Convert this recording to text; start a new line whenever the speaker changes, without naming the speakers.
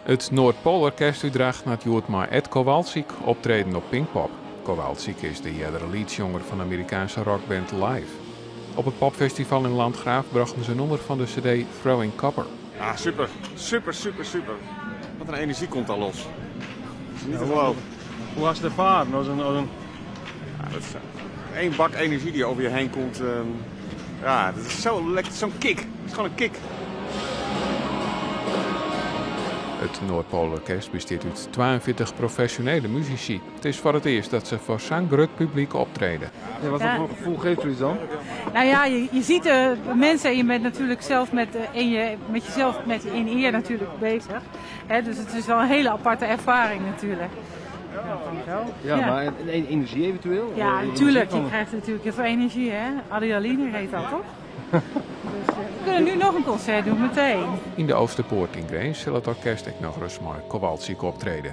It Noordpoolorkest út Drachten hat hjoed mei Ed Kowalczyk optreden op Pinkpop. Kowalczyk is de eardere leadsjonger fan de Amerikaanske rockband Live. Op it popfestival yn Landgraaf brochten se nûmer fan de CD Throwing Copper.
Ja, super. Super, super, super. Wat in enerzjy komt dan los. Dat is niet te geloven.
Hoe hast it erfaren? As in...
Ja, dat is één bak energie die over je heen komt. Ja, dat is zo lekker. Zo'n kick. Het is gewoon een kick.
It Noordpoolorkest bestiet út 42 profesjonele musisy. It is foar it earst dat se foar sa'n grut publyk optrede.
Ja, wat voor gevoel geeft u dan?
Nou ja, je ziet de mensen en je bent natuurlijk zelf met jezelf met in eer natuurlijk bezig. Hè, dus het is wel een hele aparte ervaring natuurlijk.
Ja, ja, maar en energie eventueel?
Ja, natuurlijk. Je krijgt natuurlijk heel veel energie, hè? Adrenaline heet dat, toch? Dus we kunnen nu nog een concert doen, meteen.
Yn de Oosterpoort yn Grins sil it orkest ek noch ris mei Kowalczyk optrede.